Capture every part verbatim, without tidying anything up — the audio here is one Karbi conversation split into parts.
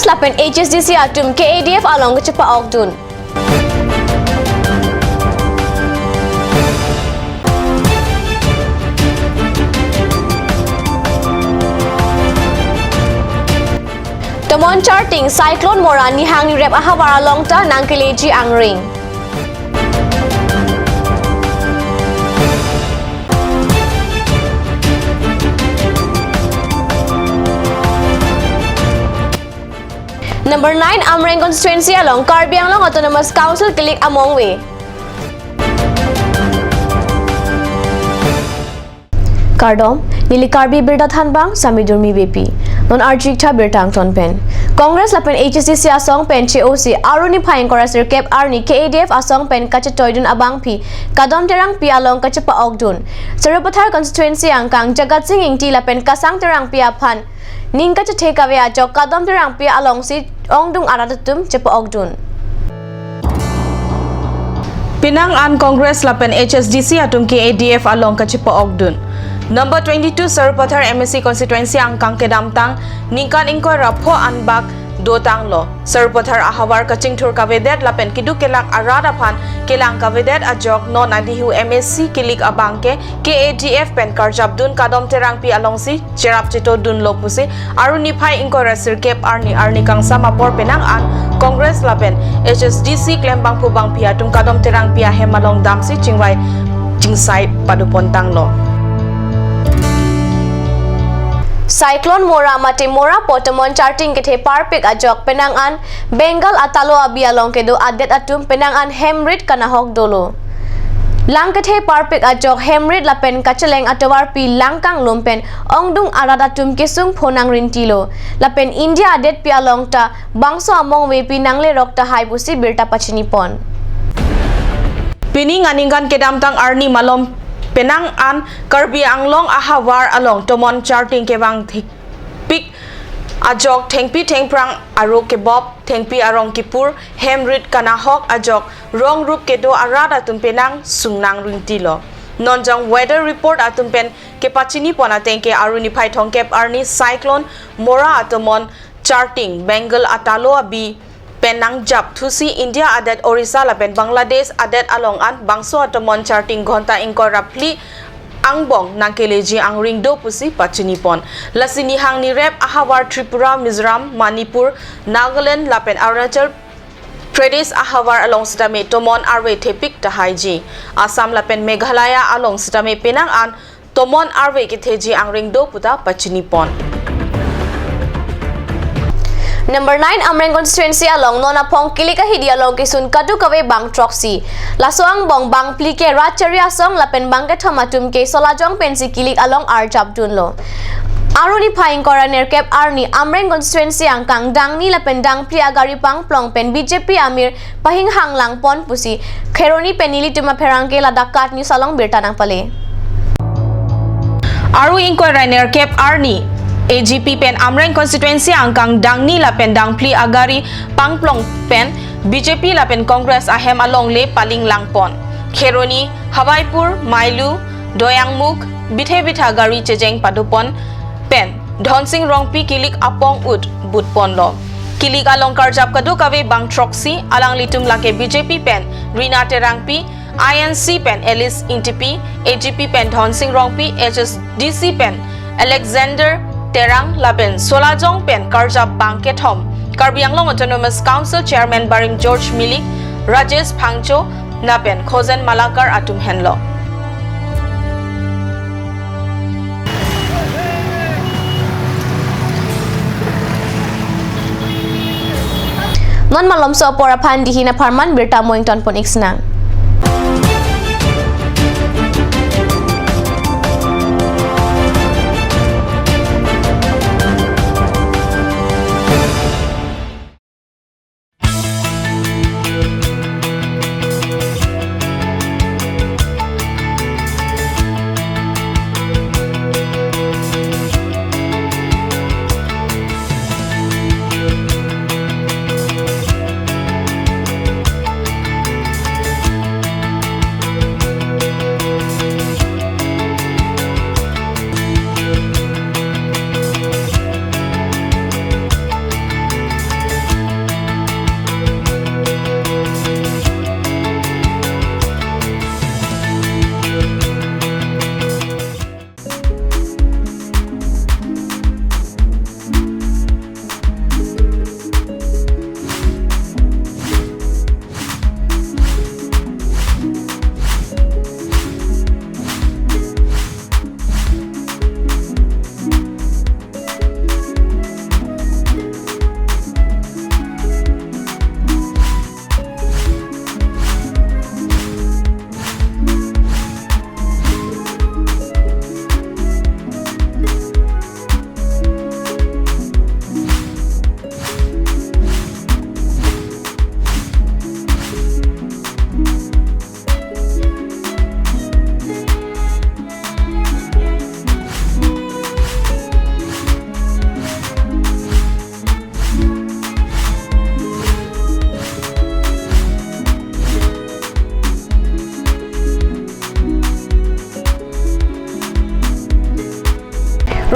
lapen H S D C atum K A D F along kachepa-okdun. Tomon Charting, Cyclone Mora nihang nirep ahavar along ta nangkeleji angring. Number nine, Amreng constituency along Karbi Anglong Autonomous Council kilik among ve. Kardom, neli Karbi Birta Thanbang, Sami Durmi Beypi. Non arju-ik tha birta angton pen. Congress lapen H S D C asong pen che-osi Aru niphai ingkoi ra sirkep arni K A D F asong pen kachetoidun abangpi Kadom Terangpi along kachepa-okdun. Sarupathar constituency angkang Jagat Sing Ingti lapen Kasang Terangpi aphan ning kachethe kave ajok Kadom Terangpi alongsi ongdung arat atum chepa-okdun. Penang an Congress lapen H S D C atum K A D F along kachepa-okdun. Number twenty-two Sarupathar M A C constituency angkang kedamtang ningkan ingkoi ra pho anbak dotanglo. Sarupathar ahavar kachingthur kavedet lapen keduk kelak arat aphan kelang kavedet ajok non adihu M A C kilik abangke K A D F pen karjapdun Kadom Terangpi alongsi cherap chetodunlo pusi Aru niphai ingkoi ra sirkep arni arni kangsam apor penang an Congress lapen H S D C klembangphu bangpi atum Kadom Terangpi ahem along damsi chingvai chingsai padopontanglo. Cyclone Mora mate Mora pu tomon Charting kethe parpik ajok penang an Bengal atalo abi along kedo adet atum penang an hem rit kanahok dolo. Lang kethe parpik ajok hem rit lapen kacheleng atovarpi lang kanglum pen ongdung arat atum kesung phonang rintilo. Lapen India adetpi along ta bangso among vepi nanglerok tahai pusi birta pachinipon. Pining aningkan kedamtang arni malom penang an Karbi Anglong ahavar along tomon Charting kevang thik pik ajok thengpi thengphrang arlo kebop, thengpi arong kipur, hem rit kanahok ajok rong rup kedo arat atum penang sungnang rintilo. Non jong weather report atum pen kepachinipon ateng ke Aru niphai thomkep arni Cyclone Mora atomon Charting Bengal atalo abi pen nangjap thusi India adet Orissa lapen Bangladesh adet along an bangso atomon Charting ghonta ingkoi ra phli angbong nangkeleji angring do pusi pachinipon. Lasi nihang nirep ahavar Tripura, Mizoram, Manipur, Nagaland lapen Arunachal Pradesh ahavar along sitame tomon arve thepik tahaiji. Assam lapen Meghalaya along sitame penang an tomon arve ketheji angring do puta pachinipon. Number nine, Amreng constituency along non aphong kilik ahidi along kesun kadokave bang throksi. Laso angbong bang phli ke rat chari asong lapen bang kethom atum ke Solajong pensi kilik along arjapdunlo. Aru niphai ingkoi ra nerkep arni Amreng constituency angkang dangni lapen dangphli agari pangplong pen B J P amir pahinghanglangpon pusi Kheroni pen nelitum apherangke ladak KAT News along birta nangpale. Aru ingkoi ra nerkep arni A G P pen Amreng constituency angkang dangni lapen dangphli agari pangplong pen B J P lapen Congress ahem alongle palinglangpon. Kheroni, Hawaipur, Mailu, Doyangmukh, bithe bitha gari chejeng padopon pen Dhonsing Rongpi kilik apong ut butponlo. Kilik along karjap kadokave bang throksi, alanglitum lake B J P pen Rina Terangpi, I N C pen Alice Ingtipi, A G P pen Dhonsing Rongpi, H S D C pen Alexander Terang lapen Solajong pen karjap bang kethom Karbi Anglong Autonomous Council Chairman barim George Milik, Rajesh Phangcho lapen Khojen Malakar atum henlo. Non malomso apor aphan dihin apharman birta mo ingtonpon-ik sinang.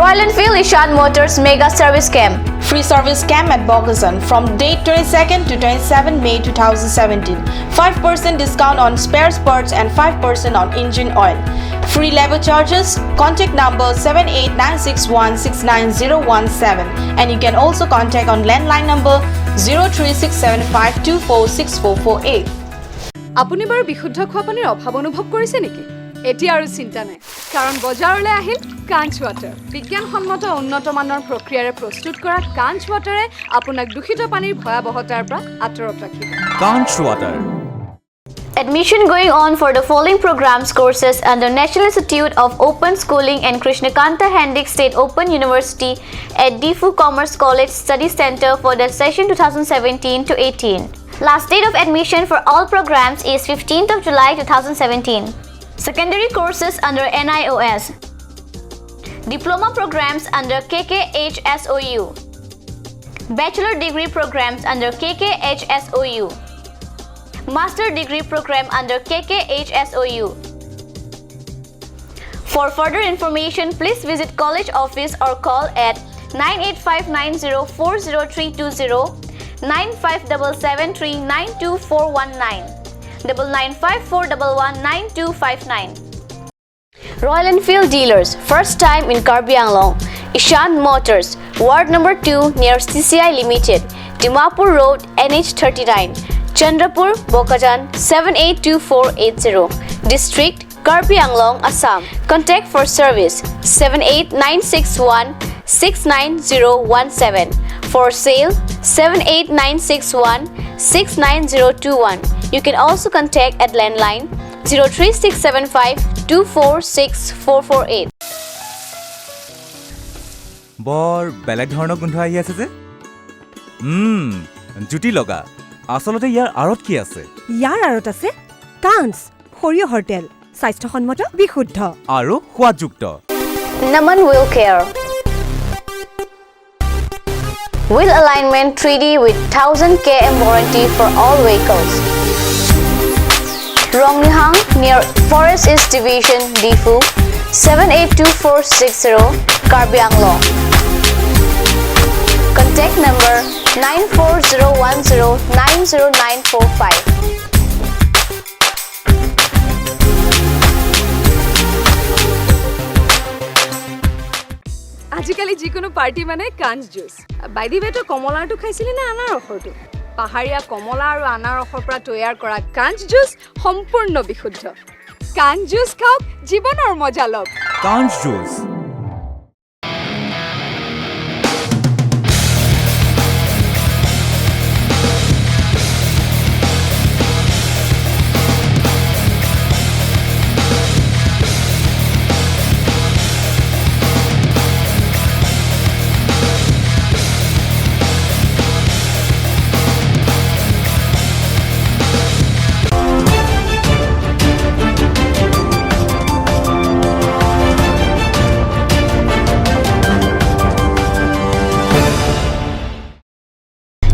Royal Enfield Ishan Motors Mega Service Camp. Free service camp at Bokajan from date twenty-second to twenty-seven May two thousand seventeen. Five percent discount on spare parts and five percent on engine oil. Free labour charges. Contact number seven eight nine six one six nine zero one seven, and you can also contact on landline number zero three six seven five two four six four four eight. আপুনি বাৰু বিশুদ্ধ খোৱা পানীৰ অভাৱ অনুভৱ কৰিছে নেকি? এতিয়া আৰু চিন্তা নাই, কাৰণ বজাৰলৈ আহিল কাঞ্চ ৱাটাৰ। বিজ্ঞানসন্মত উন্নত মানৰ প্ৰক্ৰিয়াৰে প্ৰস্তুত কৰা কাঞ্চ ৱাটাৰে আপোনাক দূষিত পানীৰ ভয়াৱহতাৰ পৰা আঁতৰত ৰাখিব। Kanch Water. Admission going on for the following programs courses under National Institute of Open Schooling and Krishna Kanta Hendick State Open University at Diphu Commerce College Study Center for the session two thousand seventeen to eighteen. Last date of admission for all programs is fifteenth of July two thousand seventeen. Secondary courses under N I O S. Diploma programs under K K H S O U. Bachelor degree programs under K K H S O U. Master degree program under K K H S O U. For further information, please visit college office or call at nine eight five nine zero four zero three two zero, nine five double seven three nine two four one nine, double nine five four double one nine two five nine. Royal Enfield dealers, first time in Karbi Anglong. Ishan Motors, Ward number two near C C I Limited, Dimapur Road, N H thirty-nine, Chandrapur, Bokajan, seven eight two four eight zero. District, Karbi Anglong, Assam. Contact for service, seven eight nine six one six nine zero one seven. For sale, seven eight nine six one six nine zero two one. You can also contact at landline zero three six seven five two four six four four eight. বৰ বেলেগ ধৰণৰ গোন্ধ আহি আছে যে। উম, জুতি লগা। আচলতে ইয়াৰ আঁৰত কি আছে? ইয়াৰ আঁৰত আছে কাঞ্চ, সৰিয়হৰ তেল, স্বাস্থ্যসন্মত, বিশুদ্ধ। আৰু সোৱাদযুক্ত। Naman Wheel Care. Wheel alignment three D with thousand K M warranty for all vehicles. Rongnihang near Forest East Division, Diphu, seven eight two four six zero, Karbi Anglong. Contact number nine four zero one zero nine zero nine four five. আজিকালি যিকোনো পাৰ্টি মানে কাঞ্চ juice. By the way, তই কমলাৰটো খাইছিলি নে আনাৰসৰটো? পাহাৰীয়া কমলা আৰু আনাৰসৰ পৰা তৈয়াৰ কৰা কাঞ্চ জুচ সম্পূৰ্ণ বিশুদ্ধ। কাঞ্চ জুচ খাওক, জীৱনৰ মজা লওক। Kanch Juice.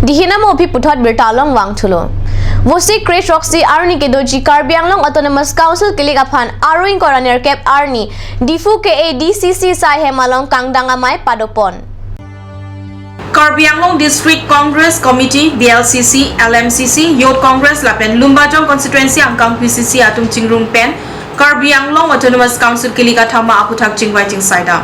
Dihinamo aphi puthot birta along vangthulo. Vosi kre-throksi arni kedoji Karbi Anglong Autonomous Council kilik aphan aro ingkoi ra nerkep arni Diphu K A D C C asai hem along kangdang amei padopon. Karbi Anglong District Congress Committee, D L C C, L M C C, Youth Congress lapen Lumbajong Constituency angkang P C C atum chingrung pen Karbi Anglong Autonomous Council kilik athama aphuthak chingvai chingsaidam.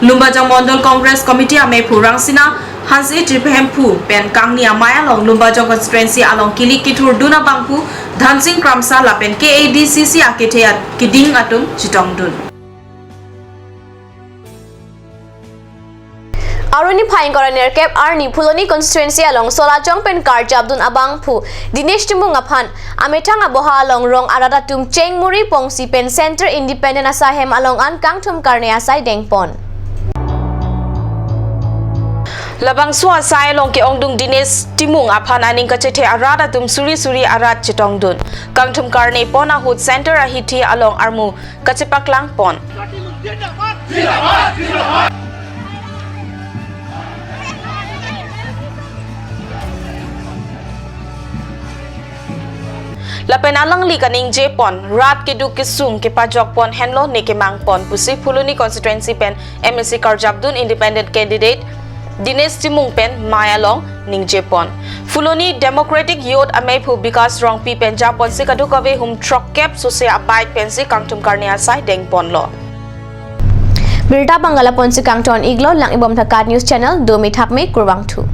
Lumbajong Mondol Congress Committee amei phu Rangsina Hanse Triphem phu pen kangni amei along Lumbajong Constituency along kilik kithurdun abangphu Dhansing Kramsa lapen K A D C C akethe at-, keding atum chetongdun. Arni phai ingkoi ra nerkep arni Phuloni constituency along Solachong pen karjapdun abangphu Dinesh Timung aphan amethang aboha along rong arat atum cheng muri pongsi pen Centre Independent asai hem along an kangthum karne asai dengpon. Labangso asai along ke-ongdung Dinesh Timung aphan aning kachethe arat atum suri suri arat chetongdun. Kangthum karne pon ahut Centre ahithi along armu kachepaklang pon. Lapen alangli kaningje pon, rat keduk kesung kepajok pon henlo ne kemang pon pusi Phuloni constituency pen M A C karjapdun independent candidate Dinesh Timung pen mei along ningje pon. Phuloni Democratic Youth amephu Bikas Rongpi pen japonsi kadokave hum throkkep sose a-bike pensi kangthum karne asai deng ponlo. Birta bangala ponsi kangton iglo, lang ibom thakat news channel, domi thakme, kurvangthu.